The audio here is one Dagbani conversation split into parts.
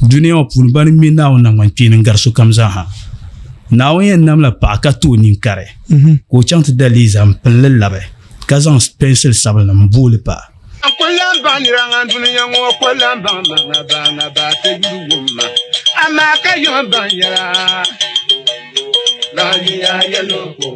Dunia ŋɔ puuni bani ŋme Naawuni naŋgbankpeeni n-gari sokam zaaha. Naawuni yɛn namla paɣa ka ti o ninkari, ka o chaŋ ti da liiza m-pini li labi, ka zaŋ pɛnsil sabinli m-booi li pa. N ku lan baŋ nira ŋan dunia ŋɔ ku lan baŋ ma ŋa ba ŋa ba ti yuli wum ma, amaa ka yiŋ baŋ yɛla ŋan yiya yɛl o ka o wum.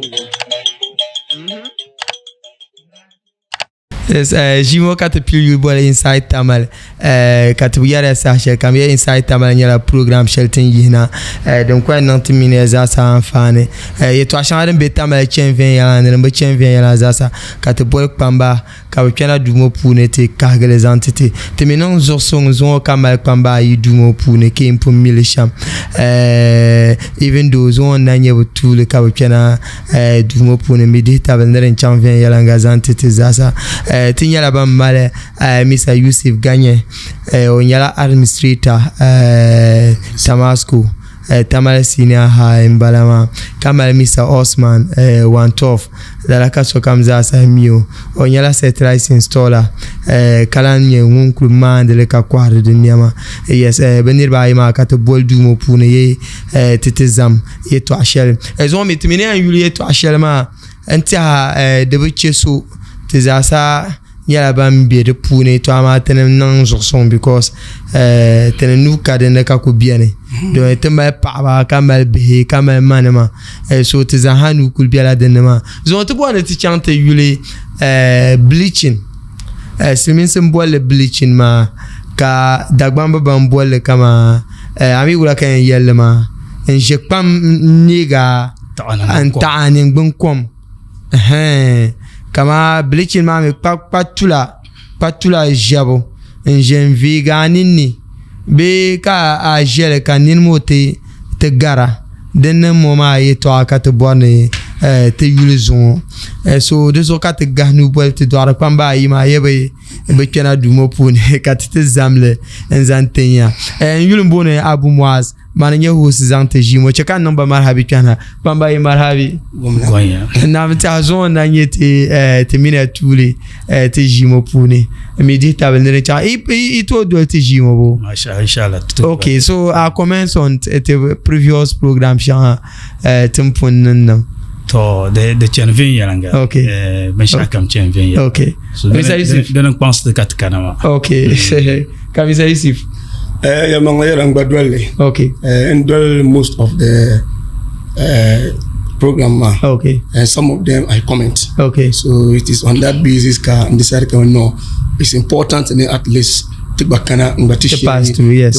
Yes, eh, ʒii ŋɔ ka ti pili yuli boli Inside Tamale eh, ka ti yɛriya saha shɛli kam ya Inside Tamale nyɛla program shɛli ti ni yihina eh, din kɔya niŋ ti mini ya zaasa anfaani eh, yɛtɔɣa shɛŋa din be Tamale chani viɛnyɛla ni din bi chani viɛnyɛla zaasa ka ti boli kpamba ka bɛ kpɛna duu ŋɔ puuni ti kahigi li zaŋ ti ti. Ti mi niŋ zuɣusuŋ zuŋɔ ka mali kpamba ayi duu ŋɔ puuni ka yi pun mi li shɛm eh, even though zuŋɔ n na nyɛ bɛ tuuli ka bɛ kpɛna Eh, duu ŋɔ puuni mi dihi tabili ni din chaŋ viɛnyɛliŋga zaŋ ti ti zaasa. Eh, ti nyɛla ban mali eh, Mr. Yusuf Ganye, o nyɛla administrator Tamasco, Tamale Senior High m-bala maa, ka mali Mr. Osman 112, lala ka sokam zaasa mi o. O nyɛla satellite installer ka lahi nyɛ ŋun kuli maandi li ka kɔhiri di nɛma. Yes, bɛ niriba ayi maa ka ti boli duu ŋɔ puuni yi ti ti zam. yɛltɔɣa shɛli zuŋɔ mi ti mi ni yɛn yuli yɛltɔɣa shɛli maa n tiɛha di bi chɛ so ti zaasa nyɛla ban bɛ di puuni to amaa ti ni niŋ zuɣusuŋ bikos ti ni nuu ka dinni ka ku biɛni domi ti mali paɣaba ka mali bihi ka mali ma nima so ti zaaha nuu kuli biɛla dinni maa zuŋɔ ti bori ni ti chaŋ ti yuli bilichin silimiinsi n bolli bilichin maa ka Dagbamba ban bolli kamani A mi wula ka yɛn yɛlli maa n ʒe kpam n neegi a n taɣi a ningbuni kom kamani bilichin maa mi kpa tula ʒɛbu n ʒɛ n veegi a ninni bee ka a ʒɛli ka nini ŋɔ ti gara din niŋ ŋɔ maa yɛltɔɣa ka ti bori ni ti yuli zuŋɔ so di zuɣu ka ti gahi nuu boli ti dɔɣiri kpamba ayi maa yɛ bi bi kpɛna duu ŋɔ puuni ka ti ti zamli n zaŋ tin ya n yuli n booni Abu Muaz mani n nyɛ host zaŋ ti ʒii ŋɔ chɛ ka n niŋ ba marhabi kpɛna kpamba yi marhabi naam tiɛha zuŋɔ n na nyɛ ti ti mini ya tuuli ti ʒii ŋɔ puuni n mi dihi tabili ni di chaŋ i tooi doli ti ʒii ŋɔ bo okay so our comments on the previous program shɛŋa ti ni pun niŋ niŋ. To di di chani viɛnyɛliŋga. Okay. Binshɛɣu kam chani viɛnyɛliŋga. Okay. So Mr. Yusuf. Dini n-kpaŋsi ti ka ti kana maa. Okay. Ka Mr. Yusuf. Eh, yɛlimaŋli yɛla n gba doli li. Okay. Eh, n doli most of the eh, program maa. Okay. And some of them I comment. Okay. So it is on that basis ka n decide ka no, it's important ni at least ti gba kana n gba ti share. pass through, yes.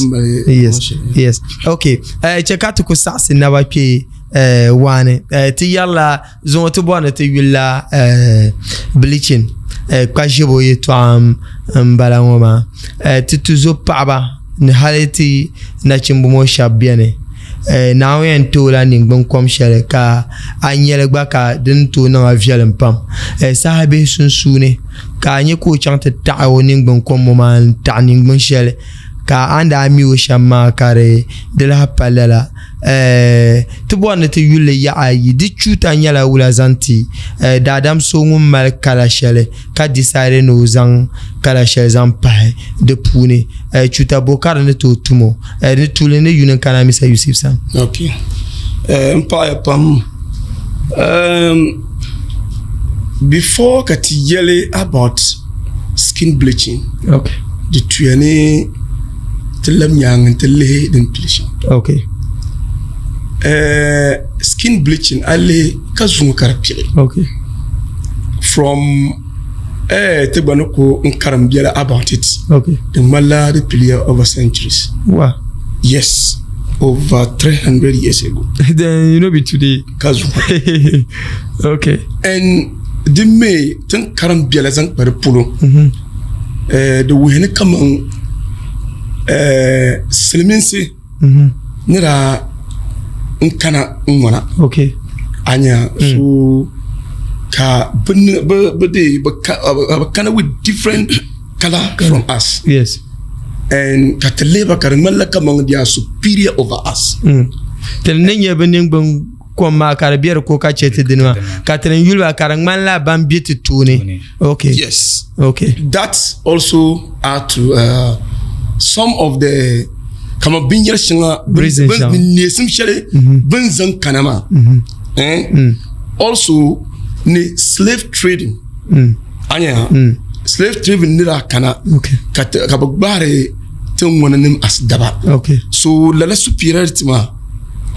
Yes. Yes. Okay. Eh, chɛ ka ti ku saɣisi naba kpee eh, waani. Eh, ti yɛrila zuŋɔ ti bɔri ni ti yulila eh, bleaching eh, kpa ʒibu yɛtɔɣa n bala ŋɔ maa. Eh, ti tuzo paɣaba ni hali ti nachimba ŋɔ shɛba beni eh, Naawuni yɛn ti o la ningbun kom shɛli ka a nyɛli gba ka di ni tooi niŋ a viɛlim pam. Eh, saha bihi sunsuuni ka a nya ka o chaŋ ti taɣi o ningbun kom ŋɔ maa n-taɣi ningbun shɛli ka a ni daa mi o shɛm maa ka di di lahi pa lala. Eh, ti bɔri ni ti yuli li yaɣa ayi di chuuta nyɛla wula zaŋ ti eh, daadam so ŋun mali kala shɛli ka decide ni o zaŋ kala shɛli zaŋ pahi di puuni eh, chuuta bo ka di ni tooi tum o eh, ni tuuli ni yuni kana Mr. Yusuf sani. Ok. Eh, n paɣiya pam. Um, before ka ti yɛli about skin bleaching, Okay. di tuya ni ti lab nyaangi n-ti lihi din pili shɛm. Okay. Eh, skin bleaching a lihi ka zuŋɔ ka di pili. Okay. From eh, ti gba ni ku n karim biɛla about it. Okay. Di ŋmanila di piliya over centuries. Wow. Yes, over 300 years ago. Then you know be today. Ka zuŋɔ. Okay. And di mi tin karim biɛla zaŋ kpa di polo. Mm-hmm. Eh, di wuhi ni kaman eh, siliminsi mm-hmm. ni daa n kana n ŋɔna. Okay. A nya mm. so ka bi bi bi bi kana with different color from us. Yes. And ka ti lihi ba ka di ŋmanila kaman they are superior over us. Mm. Ti ni nyɛ bi ningbun kom maa ka di bɛ di ko ka chɛ ti dini maa ka ti ni yuli ba ka di ŋmanila ban bɛ ti tooni. Okay. Yes. Okay. That also add to uh, some of the Kaman binyɛri shɛŋa neesim shɛli bin zaŋ kana maa eh? Also ni slave trading mm. a nya mm. slave trading ni daa kana ka ka bi gbaari tiŋ ŋɔ nim as daba so lala superiority maa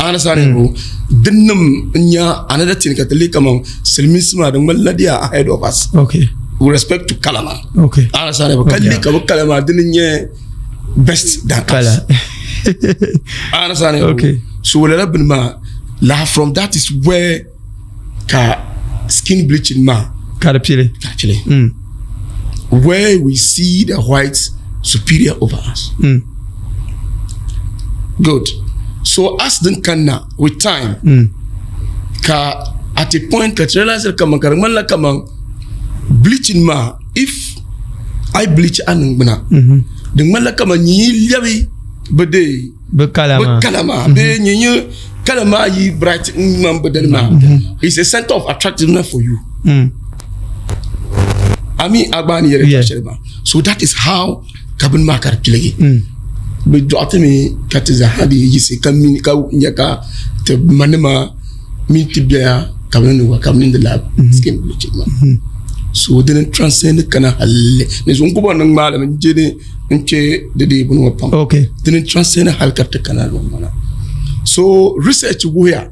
understand mm. din nim n nya another thing ka ti lihi kaman silimiinsi maa di ŋmanila they are ahead of us okay. with respect to kala maa okay. understand ka lihi ka bi kala maa dini n nyɛ best than us understand okay. So lala bini maa la from that is where ka skin bleaching maa ka di pili ka di pili where we see the whites superior over us. Good. So as din kanna with time ka at a point ka ti realize kaman ka di ŋmanila kaman bleaching maa if I bleach a niŋgbuna di ŋmanila kaman nyin yi lɛbi bi dee bi kala maa bi kala maa bee nyin yi kala maa yi bright n ŋmani bi dini maa it's a center of attractiveness for you. I mean a gba ni yɛli shɛli maa so that is how ka bini maa ka di piligi bi dɔɣi ti mi ka ti zaa di yiɣisi ka mi ka nyɛ ka ti ma nima mini ti biɛya ka bi niŋdi ka bi niŋdi laa skin bleaching maa so dini transcend kana halli ni zuŋ ku bɔri ni ŋmaali mi n je ni n kpɛ di dee bini ŋɔ pam okay dini transcend hali ka ti kana luɣu ŋɔ na so research wuhiya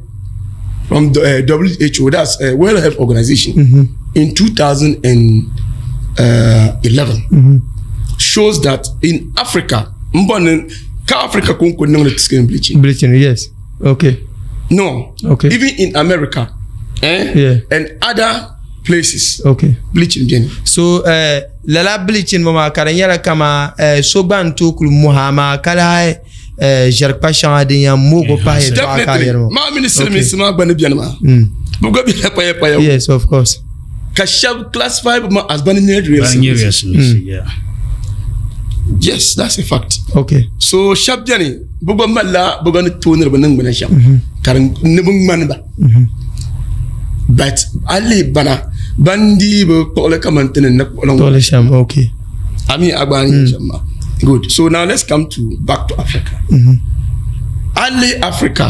from the WHO that's World Health Organization mm -hmm. in 2011 mm -hmm. shows that in Africa mbɔ ka Africa konko niŋdi skin bleaching bleaching yes okay no okay even in America eh yeah. and other places okay bleaching beni so lala bleaching ŋɔ maa ka di nyɛla kama so gba n tooi kuli muhi amaa ka lahi ʒɛri kpa shɛŋa din yɛn moogi pahi yɛltɔɣa ka yɛri maa mini silimiinsi maa gba ni beni maa bɛ gba bela paya paya yes of course ka shɛba classify bɛ ma as bani nyɛ real silimiinsi yes that's a fact okay so shɛba beni bɛ gba malila bɛ gba ni tooi ni di bi niŋgbuna shɛm ka ni bi ŋmani ba but a lihi bana ban dii bi kpuɣili kamani ti ni ni kpuɣili ŋɔ shɛm okay I mean a gba ni shɛm maa good so now let's come to back to Africa a lihi Africa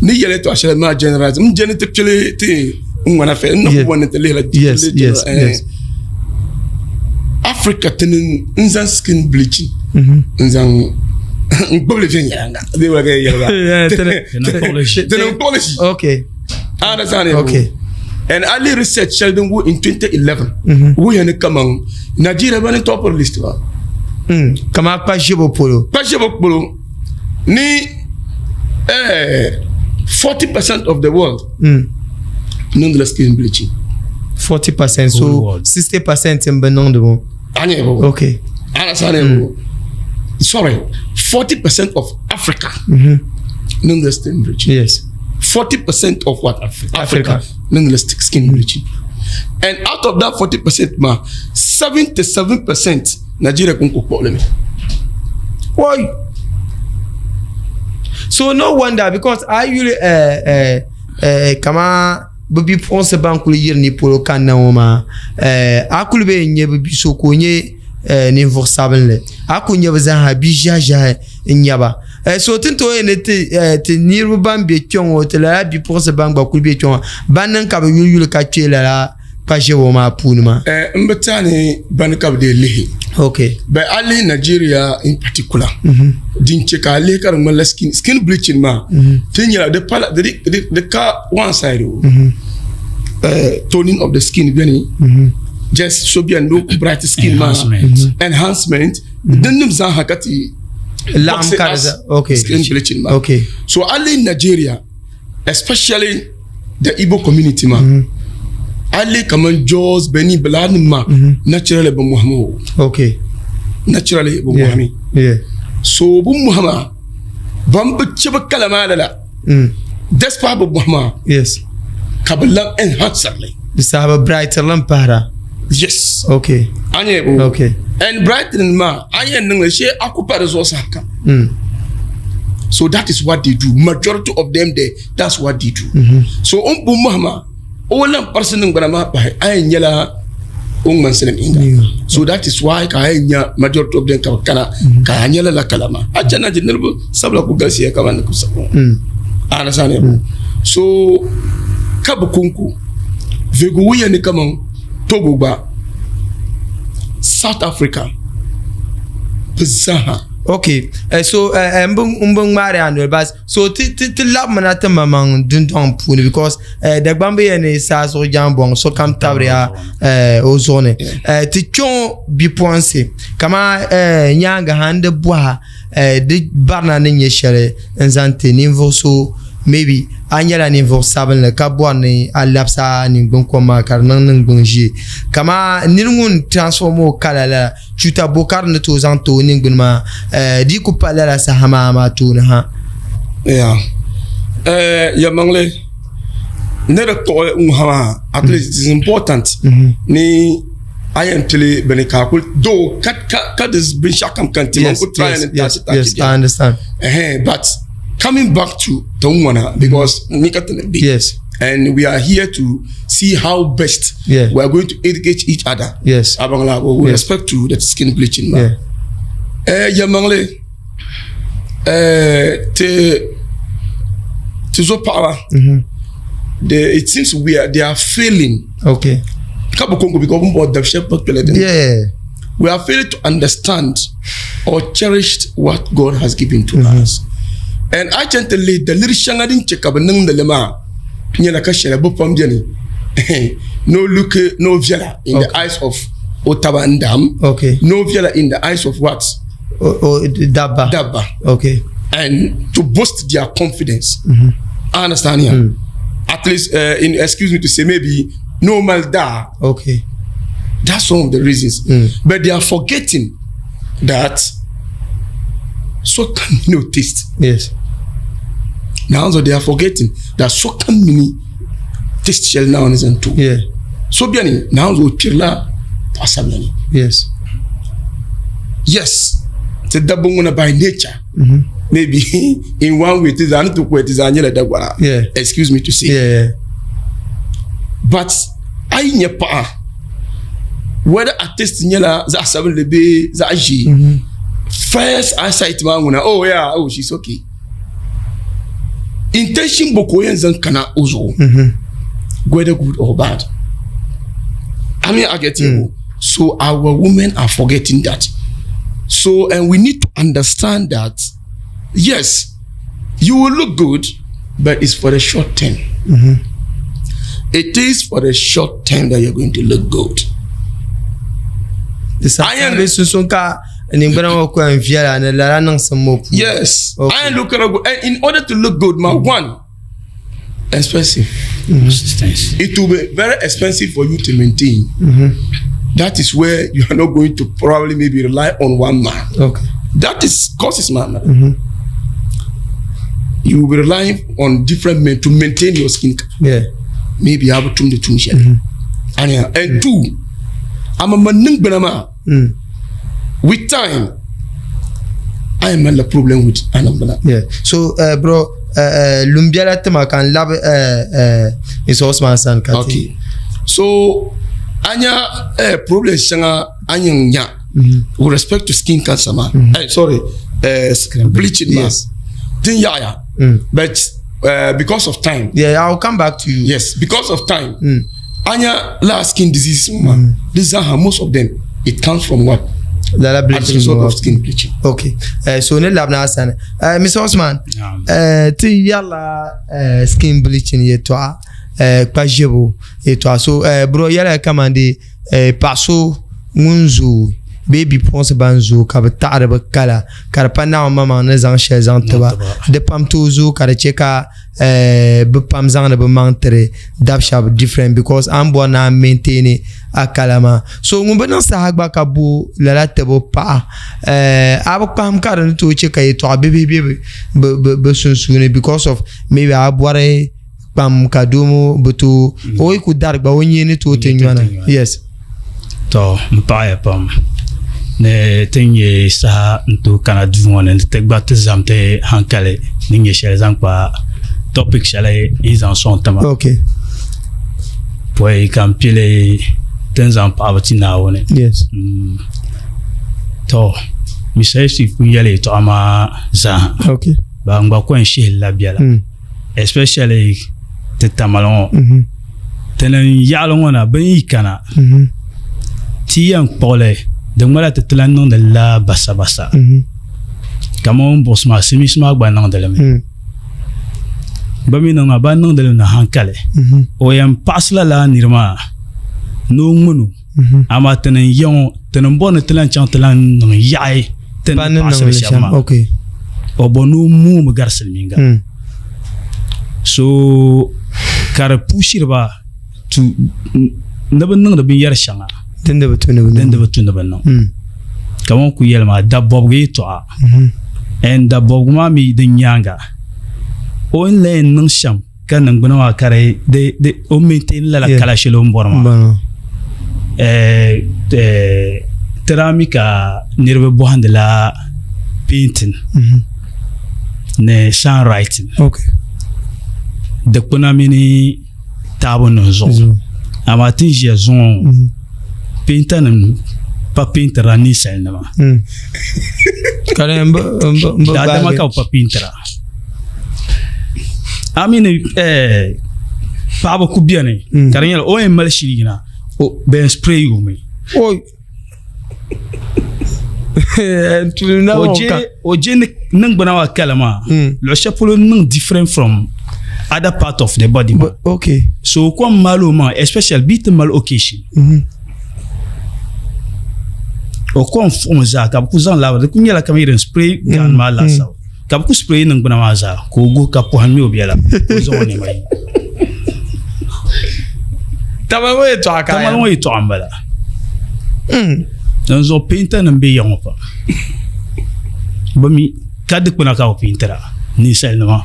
ni yɛli tɔɣa shɛli maa generalize n jɛni ti kpili ti n ŋwana fɛ n na ku bɔni ti lihila yes yes yes Africa ti ni n zaŋ skin bleaching n zaŋ n gbubili viɛnyɛlinga bee wala ka yɛli ba ti ni kpuɣili ʒi okay understand okay and early research shɛli din wuhi in 2011 wuhiya ni kaman Nigeria bani top list ba kama kpa ʒibu polo kpa ʒibu polo ni 40 percent of the world niŋdila skin bleaching 40 percent so 60 percent n bi niŋdi ŋɔ Anya okay Understand mm. Sorry, 40% of Africa mm-hmm. niŋdila skin bleaching. Yes. 40% of what? Africa. Africa. Niŋdila skin bleaching. And out of that 40% ma, 77% Nigeria kun ko kpuɣili mi. Why? So no wonder because I really kama bɛ bipuɣinsi ban kuli yiri ni polo kanna ŋɔ maa a kuli bee n-nyɛ bɛ bi so ka o nyɛ ninvuɣ sabinli a ku nyɛ bɛ zaaha bi ʒiɛhiʒiɛhi n-nyɛ ba so ti ni tooi yɛli ni ti niriba ban be kpe ŋɔ ti lala bipuɣinsi ban gba kuli be kpe ŋɔ ban niŋ ka bɛ yuli yuli ka kpe lala kpa ʒiɛbu maa puuni maa. M bi tɛhi ni bani ka bɛ dii lihi. Okay. But a lihi Nigeria in particular din che ka a lihi ka di ŋmanila skin bleaching maa ti nyɛla di pala di ka one side o toning of the skin beni just so beni no bright skin maa enhancement din nim zaa ha ka ti laɣim ka di okay skin bleaching maa okay so a lihi Nigeria especially the Igbo community maa a lihi kaman Jos Benin bila nim maa naturally bi mɔhimi o okay naturally bi mɔhimi so bi mɔhi maa ban bi chɛ bi kala maa lala despite bi mɔhi maa yes ka bi lan enhance li di saha bi brighter li pahira yes okay a nyɛ okay and brightening maa a yɛn niŋli shee a ku pa di zuɣu saha kam so that is what they do majority of them there that's what they do mm -hmm. So o ni bo mɔhi maa o lan parisi niŋgbuna maa pahi a yɛn nyɛla o ni ŋmani silimiinga. So that is why ka a yɛn nya majority of them ka bi kana ka a nya lala kala maa. A chana ti niriba sabila ku galisiya kamani ni ku sabi ŋɔ. A understand mm. So ka bi konko vihigu wuhiya ni kaman Togo gba South Africa bi zaaha. Okay, so n bi ŋmaari a noli bas so ti ti ti labimina ti maŋmaŋ dundɔŋ puuni because eh, Dagbamb yɛn ni saa zuɣu jaŋbɔŋ sokam tabiriya eh, o zuɣu ni eh, ti kpɛŋɔ bipuɣinsi kama eh, nyaaŋa ha n di bɔha eh, di barina ni nyɛ shɛli n zaŋ ti ninvuɣ so maybe a nyɛla ninvuɣ sabinli ka bɔri ni a labisi a ningbun kom maa ka di niŋ ningbun ʒiɛ kama niri ŋun transform o kala la chuta bo ka di ni tooi zaŋ ti o ningbuni maa eh, di ku pa lala saha maa maa tooni ha ya eh, yɛlimaŋli ni di kpuɣi ŋuha maa at least it is important mhm. ni a yɛn pili bini ka kuli doo ka ka ka di binshaɣu kam kan ti man ku try ni tachi tachi yes, I understand. But coming back to Tongwana because ni ka tini bi yes and we are here to see how best yeah. we are going to educate each other. Yes. Abangla, with yes. respect to the skin bleaching. Yeah. Eh, yamangle, eh, te, te zo paɣaba. They, it seems we are, they are failing. Okay. Kabu Kongo because we dab shɛba pa kpɛla dini. Yeah. We are failing to understand or cherish what God has given to mm-hmm. us. And I chant to lead the little shɛŋa din chɛ ka bi niŋdi li maa nyɛla ka shɛli bi pam bɛni no look no viɛla in the eyes of o taba n dam okay. no viɛla in the eyes of what o, o, dabba dabba okay. and to boost their confidence mm-hmm. I understand here mm. at least in excuse me to say maybe no mal daa okay. That's one of the reasons. But they are forgetting that so can no taste. Yes. Now so they are forgetting that so can mini taste shell now is and two. Yeah. So biani now so chirla pasamani. Yes. Yes. The dabunguna by nature. Maybe in one way it is an to it is an dagwara. Yeah. Excuse me to say. Yeah. But a yi nyɛ paɣa whether a taste nyɛla zaɣ sabinli bee zaɣ ʒiɛ mhm. first eyesight maa ŋuna oh yeah oh she's okay intention bo ka o yɛn zaŋ kana o zuɣu mhm. whether good or bad I mean I get you mm. so our women are forgetting that so and we need to understand that yes you will look good but it's for the short term mm-hmm. It is for the short term that you're going to look good. Di saha bɛ sunsuun ka ningbuna ŋɔ ku yɛn viɛla ni lala niŋsim ŋɔ puuni. Yes, okay. I am looking good. And in order to look good, my one, expensive. Mm-hmm. It will be very expensive for you to maintain. Mm-hmm. That is where you are not going to probably maybe rely on one man. Okay. That is causes man. Mm-hmm. You will be relying on different men to maintain your skin. Yeah. Maybe I have to tum shɛli. And, and two, I'm a man niŋgbuna maa. With time, I am a problem with aniŋgbuna. Yeah. So, bro, lumbiɛla tima ka n labi Mr. Osman sani ka ti. Okay. So, anya problem shɛŋa a yɛn nya with respect to skin cancer maa. Sorry, bleaching maa. Yes. Din yaɣaya. But because of time. Yeah, I will come back to you. Yes, because of time. Anya la skin disease maa. This is how most of them it comes from what? Lala As a bleaching result ŋɔ. of skin bleaching. Okay. So ni labina a sani. Mr. Osman, Naam. ti yɛrila skin bleaching yɛltɔɣa kpa ʒiɛbu yɛltɔɣa. So bro yɛla kaman di paɣa so ŋun zooi bee bipuɣunsi ban zooi ka bi taɣari bi kala ka di pa Naawuni maŋmaŋ ni zaŋ shɛli zaŋ tiba di pam tooi zooi ka di chɛ ka bi pam zaŋdi bi maŋ tiri dab shɛba different because a ni bɔri ni a maintain a kala maa so ŋun bi niŋ saha gba ka bo lala tibu paɣa a bi kpahim ka di ni tooi chɛ ka yɛltɔɣa bibihi bɛ bi sunsuuni because of maybe a bɔri kpam ka doo ŋɔ bi tooi o yi ku dari gba o nyee ni tooi ti nyɔna yes To n paɣaya pam ni ti nyɛ saha n tooi kana duu ŋɔ ni ni ti gba ti zam ti hankali ni nyɛ shɛli zaŋ kpa topic shɛli yi zaŋ sɔŋ ti ma. Okay. Pɔi ka n pili Ti ni zaŋ paɣaba ti Naawuni. Yes. To, Mr. Yusuf pun yɛli yɛtɔɣa maa zaa. Okay. Ba n gba ko n shihi la biɛla. Especially ti Tamale ŋɔ. Ti ni yaɣali ŋɔ na bɛ yi kana ti yɛn kpuɣili di ŋmanila ti ti lahi niŋdi la basabasa. Kamani o ni buɣisi maa silimiinsi maa gba niŋdi li mi. Bɛ mi niŋ maa ban niŋdi li ni hankali. O yɛn paɣasila lala niri maa ni o ŋmani o. Amaa ti ni ya ŋɔ ti ni bɔri ni ti lahi chaŋ ti lahi niŋ yaɣi ti ni paɣasiri shɛba maa. O bɔri ni o moomi gari silimiinga. So ka di pushiri ba to ni bi niŋdi binyɛri shɛŋa din di bi tu ni bi din di bi tu ni bi niŋ. Kamani ku yɛli maa dabɔbigu yɛltɔɣa and dabɔbigu maa mi din nyaaŋa o ni lahi niŋ shɛm ka niŋgbuna maa ka di o maintain lala kala shɛli o ni bɔri maa ti daa mi ka niriba bɔhindila painting ni sign writing dikpuna mini taabo nim zuɣu amaa ti ni ʒiya zuŋɔ ŋɔ peenta nim pa peentira ninsal nima daadama ka bi pa peentira a mii ni paɣaba ku biɛni ka di nyɛla o yɛn mali shili yina bɛ yɛn spray o mi o je niŋgbuna maa kala maa luɣu shɛli polo niŋ different from other part of the body maa okay so o kom maali o maŋa especially bɛ ti mali occasion o kom fuɣimi zaa ka bi ku zaŋ labiri di ku nyɛla kamani din spray gun maa laasabu ka bi ku spray niŋgbuna maa zaa ka o guhi ka pɔhim mi o biɛla ka o zaŋ o niɛma yi Tamale ŋɔ yɛltɔɣa ka Tamale ŋɔ yɛltɔɣa n bala dinzuɣu peenta nim bɛ ya ŋɔ pam bi mi ka dikpuna ka bi peentira ninsal nima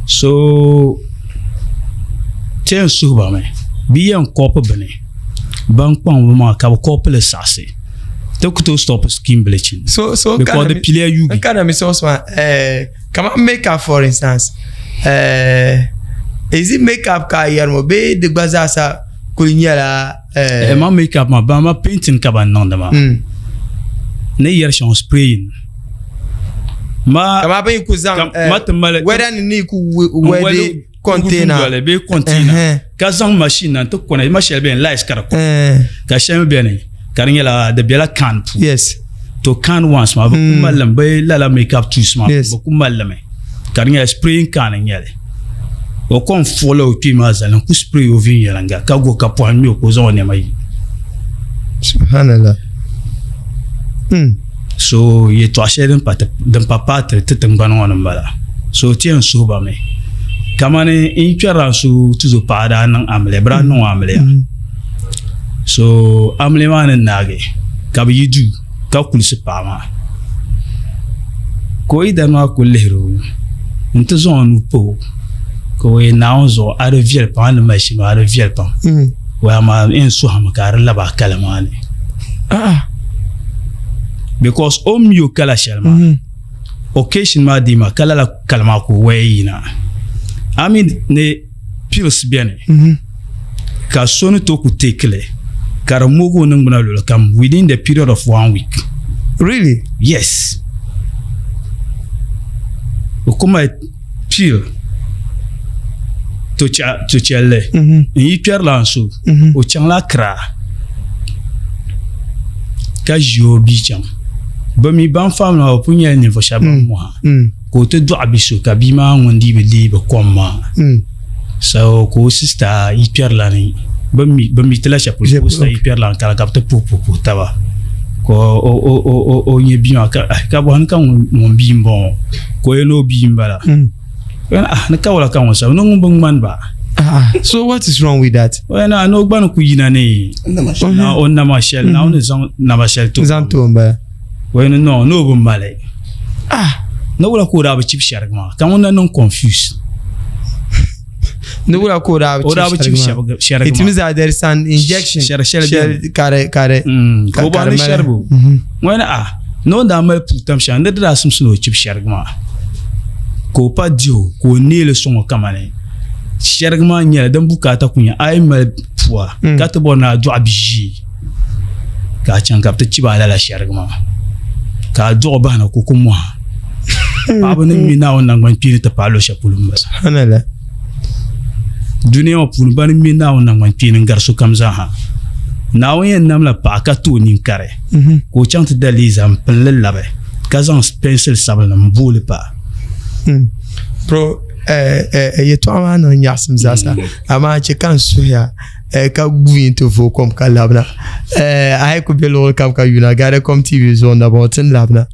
so ti yɛn suhi ba mi bi yɛn koopi bini ban kpaŋ bi maŋa ka bi koopi li saɣasi ti ku tooi stop skin bleaching so so because di piliya yuugi n kana mi source maa eh, kaman makeup for instance eh, is it makeup ka a yɛri ŋɔ bee di gba zaasa kuli nyɛla eh, ma makeup maa ba ma painting ka ban niŋdi maa ni yɛri shɛŋa spraying ma kaman bɛ yi ku zaŋ ma ti mali wɛda ni ni ku wɛdi container doli bee container ka zaŋ machine na n-ti kɔna ma shɛli beni lights ka di kɔna ka shɛli mi beni ka di nyɛla di bela can puuni yes to can ones maa bɛ ku mali li mi bee lala makeup tools maa bɛ ku mali li mi ka di nyɛla spraying can n-nyɛ li o kom fuɣila o kpee maa zali n-ku spray o viɛnyɛliŋga ka go ka pɔhim ŋme o ka o zaŋ o nɛma yi subhanallah So yɛltɔɣa shɛli din pa paai ti tiŋgbani ŋɔ ni m-bala. So ti yɛn suhi ba mi kamani n yi kpɛrila n su tuzo paɣa daa niŋ amiliya bɛ daa niŋ o amiliya so amiliya maa ni naagi ka bɛ yi duu ka kulisi paɣa maa ka o yidana maa kuli lihiri o nti zaŋ o nuu pa o ka o yɛli Naawuni zuɣu a di viɛli pam a ni mali shɛli maa a di viɛli pam o amaa n yɛn suhimi ka a di labi a kala maa ni because o ni mi o kala shɛli maa occasion maa dii maa ka lala kala maa ka o waya yina a mi ni pills beni ka so ni tooi ku take li ka di moogi o niŋgbuna luɣili kam within the period of one week. Really? Yes. O ku mali pill tochɛlli n yi kpɛrila n so o chaŋla Accra ka ʒi o bia chaŋ bi mi ban family maa bi pun nyɛla ninvuɣu shɛba ban moha ka o ti dɔɣi bia so ka bia maa ŋun dii bi deei bi kom maa so ka o sista yi kpɛrila ni bi mi tila shɛli polo ka o sista yi kpɛrila ni kana ka bi ti puhi puhi puhi taba ka o nyɛ bia maa ka bɔhi ni ka ŋun bia n bɔŋɔ ka o yɛli ni o bia n bala ni ka wala ka ŋun sabi ni ŋun bi ŋmani ba So what is wrong with that? O yɛli ni o gba ni ku yina ni o nama shɛli Naawuni ni zaŋ nama shɛli ti o zaŋ ti o n-bala o yɛli ni no ni o bi mali ni wula ka o daa bi chibi shɛrigi maa ka ŋun na niŋ confuse Ni wula ka o daa bi chibi shɛrigi maa It means that there is an injection Shɛri shɛli beni. ka di ka di ka o bɔri ni shɛrigu ŋun yɛli ah ni o ni daa mali puu tam shɛli ni di daa simsi ni o chibi shɛrigi maa ka o pa dihi o ka o neei li sɔŋ o kamani Shɛrigi maa nyɛla din bukaata ku nyɛ a yi mali pua ka ti bɔri ni a dɔɣi bi ʒii ka a chaŋ ka bi ti chibi a lala shɛrigi maa ka a dɔɣi bahina ka o ku mɔha. Paɣaba ni mi Naawuni naŋgban kpeeni ti paai luɣ shɛli polo m-bala. Subhanallah. Dunia ŋɔ puuni bani mi Naawuni naŋgban kpeeni n-gari sokam zaaha. Naawuni yɛn namla paɣa ka ti o ninkari ka o chaŋ ti da liiza m-pini li labi ka zaŋ pɛnsil sabinli m-booi li pa. Bro, yɛtɔɣa maa niŋ nyaɣisim zaasa amaa chɛ ka n suhiya ka guui nti vooi kom ka labina. A yi ku be luɣili kam ka yuna Gadacom TV zuɣu nabɔŋɔ ti ni labina.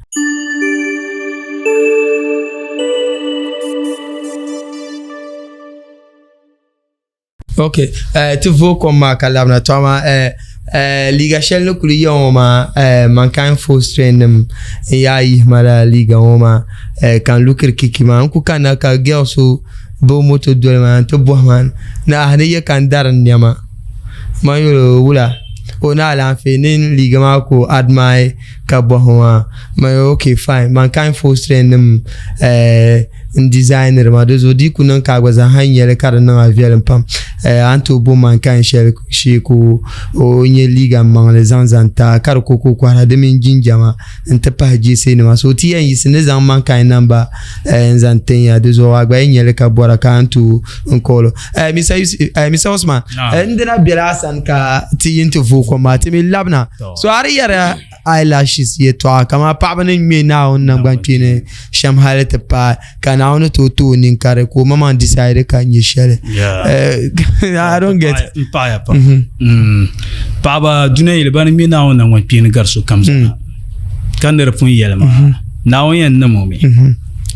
Ok, ti vooi kom maa ka labina to amaa liiga shɛli ni kuli yɛ ŋɔ maa Mankind Force Train nim n yaa yihi ma lala liiga ŋɔ maa ka n lukiri kiki maa n ku kanna ka girl so bo moto doli ma n ti bɔhi ma ni a ni yɛ ka n dari n nɛma man yɛli o wula o ni alaafee ni liiga maa ka o admire ka bɔhi ma man yɛli ok fine Mankind Force Train nim n dizainiri ma di zuɣu di ku niŋ ka a gba zaa ha nyɛli ka di niŋ a viɛlim pam a ni tooi bo mankind shɛli shee ka o nyɛ liiga maŋli zaŋ zaŋ ti a ka di ko ka o kɔhira di mini jinjama n ti pahi jeesi nima so ti yɛn yiɣisi ni zaŋ mankind namba n zaŋ tin ya di zuɣu a gba yi nyɛli ka bɔra ka a ni tooi n koolo Mr. Osman n dina bela a sani ka ti yi ti vooi kom maa ti mi labina so a di yɛra eyelashes yɛtɔɣa kamani paɣaba ni ŋmɛ Naawuni nangban kpeeni shɛm hali ti paai ka Naawuni tooi ti o ninkari ka o maŋmaŋ decide ka nyɛ shɛli. I don't get. N paɣaya pam. Paɣaba dunia yili bani ŋmɛ Naawuni nangban kpeeni gari sokam zaa ka ni di pun yɛli maa Naawuni yɛn niŋ o mi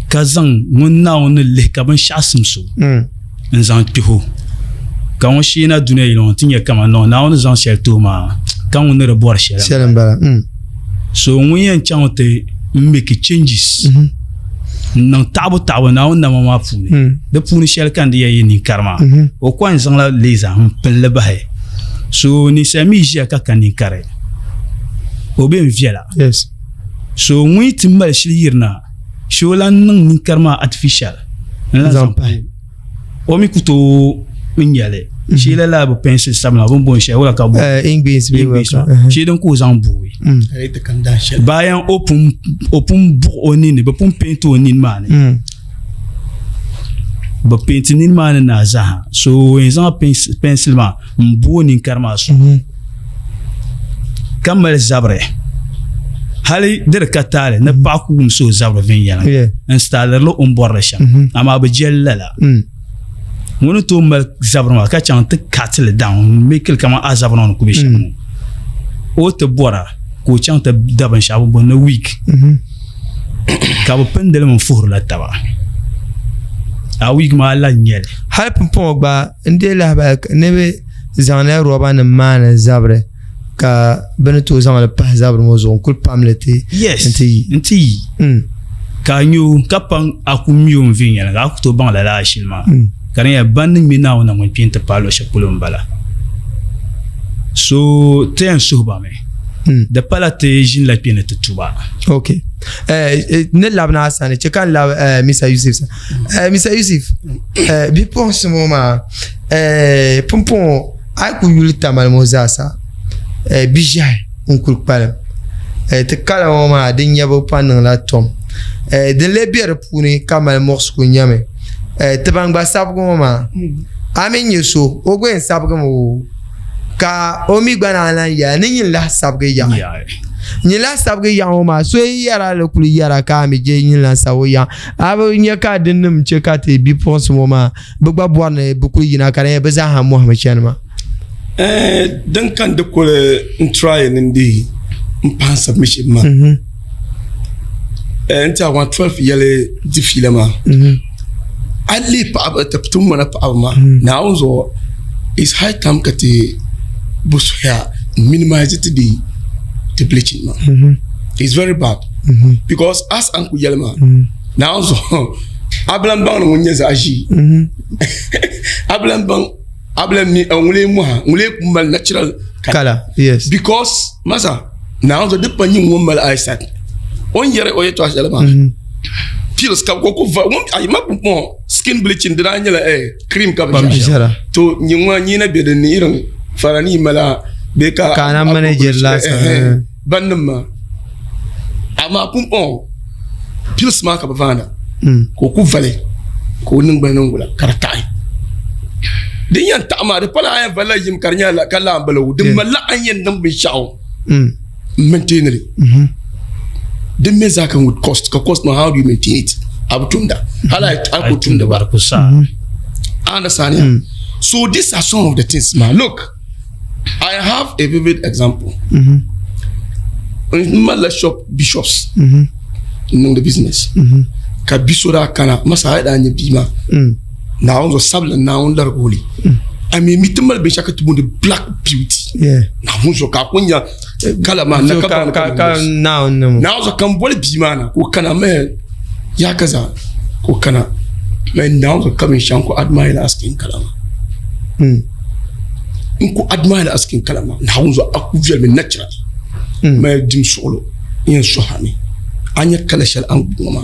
ka zaŋ ŋun Naawuni ni lihi ka binshɛɣu simsi o n zaŋ kpihi o ka ŋun sheena dunia yili ŋɔ ti nyɛ kamani noo Naawuni zaŋ shɛli ti o maa ka ŋun ni di bɔri shɛli Shɛli n bala. So ŋun yɛn chaŋ ti make changes n niŋ taɣabu taɣabu Naawuni nama maa puuni di puuni shɛli ka n di yɛn yi ninkari maa o ko n zaŋla laser n pilli bahi so ninsal mii ʒiya ka ka ninkari o bɛ n viɛla Yes. so ŋun yi ti mali shili yirina shee o lahi niŋ ninkari maa artificial n lahi zaŋ pahi o mi ku tooi n nyɛli shee lala bi pencil sabila bi ni booni shɛli wala ka bo English bee English maa shee din ka o zaŋ booi bayan o pun o pun buɣi o nini bi pun peenti o nini maa ni bi peenti nini maa ni naa zaa so o yɛn zaŋ pencil maa n booi ninkari maa sɔŋ ka mali zabiri hali di di ka taali ni paɣa ku wumsi o zabiri viɛnyɛlinga n staalirili o ni bɔrili shɛm amaa bi jɛli lala ŋuni tooi mali zabiri maa ka chaŋ ti katili down n mekili kamani a zabiri ŋɔ ni ku bɛ shɛm ŋɔ o ti bɔra ka o chaŋ ti da binshaɣu bi ni wig ka bi pindili mi fuhirila taba a wig maa lahi nyɛli hali pumpɔŋɔ gba n deei lahabali ni bi zaŋla roba nim maani zabiri ka bi ni tooi zaŋli pahi zabiri ŋɔ zuɣu n kuli pamli ti n ti yi n ti yi ka a nyɛ o ka paŋ a ku mi o viɛnyɛlinga a ku tooi baŋ lala ashili maa ka di nyɛla ban ni ŋmɛ Naawuni naŋgban kpeeni ti paai luɣu shɛli polo n bala so ti yɛn suhi ba mi di pala ti ʒinila kpɛ ni ti tuba ok ni labina a sani chɛ ka n labi Mr. Yusuf sani Mr. Yusuf bipuɣunsi ŋɔ maa pumpɔŋɔ a yi ku yuli tamali ŋɔ zaasa bi ʒiɛhi n kuli kpalim ti kala ŋɔ maa di nyɛbu pa niŋla tom din lee bɛ di puuni ka mali muɣisigu nyɛmi ti ban gba sabigi ŋɔ maa a mini nyɛ so o gba yɛn sabigimi oo ka o mi gba naan lahi yɛla ni nyin lahi sabigi yaɣi nyin lahi sabigi yaɣi ŋɔ maa so yi yɛra li kuli yɛra ka a mi je nyin lahi sabigi yaɣi a bi nya ka dinnim chɛ ka ti bipuɣinsi ŋɔ maa bɛ gba bɔri ni bɛ kuli yina ka di nyɛ bɛ zaaha mɔhimi chani maa. Din ka n di kuli n try ni n deei n pahi submission maa n tiɛha 112 yɛli di fiila maa a lihi paɣaba ti ŋmana paɣaba maa Naawuni zuɣu it's high time ka ti bi suhuya minimize ti di ti bleaching maa it's very bad because as an ku yɛli maa Naawuni zuɣu a bi lahi baŋ ni ŋun nyɛ zaɣ ʒiɛ a bi lahi baŋ a bi lahi mi ŋun lee moha ŋun lee ku mali natural color yes because masa Naawuni zuɣu di pa nyin ŋun mali eyesight o ni yɛri o yɛltɔɣa shɛli maa pills ka ko ku va ŋun ayi ma pumpɔŋɔ. skin bleaching di daa nyɛla eh, cream ka bi Kpam ʒɛra. ʒɛra. To nyɛ ŋɔ nyina bɛ din ni irin farani mala bee ka Ka a na manager laasabu, Eh, eh, eh. ban nim maa amaa pumpɔŋɔ pills maa ka bi vaanda ka o ku vali ka o niŋgbuni niŋ wula ka di taɣi din yɛn taɣi maa di pala a yɛn valila yim ka di nyɛla ka laa n bala o din malila a ni yɛn niŋ binshaɣu n maintain li din mi zaa kan with cost ka cost maa how do you maintain it a bi tumda hali a ku tumda ba Di ku saa. I understand yeah? So these are some of the things ma look I have a vivid example. N malila shop bishops n niŋdi business ka bi so daa kana masa a yi daa nyɛ bia maa Naawuni zuɣu sabila Naawuni larigi o li a mi mi ti mali binshɛɣu ka ti booni black beauty Yeah. Naawuni zuɣu ka a ku nya kala maa na So ka ka baŋ ka ni ka Naawuni ni mo. Naawuni zuɣu ka n boli bia maa na ka o kana mɛ ya ka zaa ka o kana mɛ Naawuni zuɣu ka binshɛɣu n ku admire la skin kala maa n ku admire la skin kala maa Naawuni zuɣu a ku viɛlimi naturally mɛ dim suɣulo n yɛn suhami a nyɛ kala shɛli a ni gbubi ŋɔ maa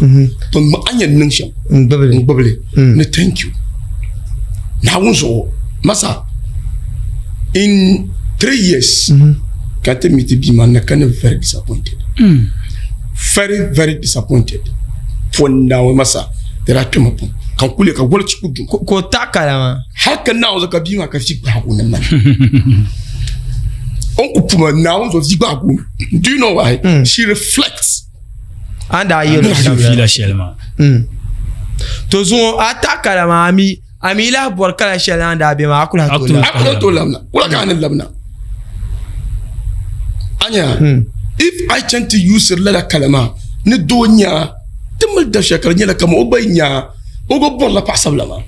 to a ni yɛn niŋ shɛm N gbubili. n gbubili ni thank you Naawuni zuɣu masa in 3 years ka ti meet bia maa na ka ni very disappointed very very disappointed for Naawuni masa di daa kpɛma pam ka n kuli ka wali chi ku dum Ka o taɣi kala maa. hali ka Naawuni zuɣu ka bia maa ka vi gbaagi o ni mani o ni ku puma Naawuni zuɣu vi gbaagi o do you know why she reflects A ni daa yɛl o Ka shɛm la. fiila shɛli maa. To zuŋɔ a taɣi kala maa a mi a mi lahi bɔri kala shɛli a ni daa be maa a ku lahi A tooi ku labina. a ku lahi tooi labina wula ka a ni labina a nya if I chan ti use lala kala maa ni doo nya ti mali da shɛli ka di nyɛla kaman o gba yi nya o gba bɔrila paɣasabila maa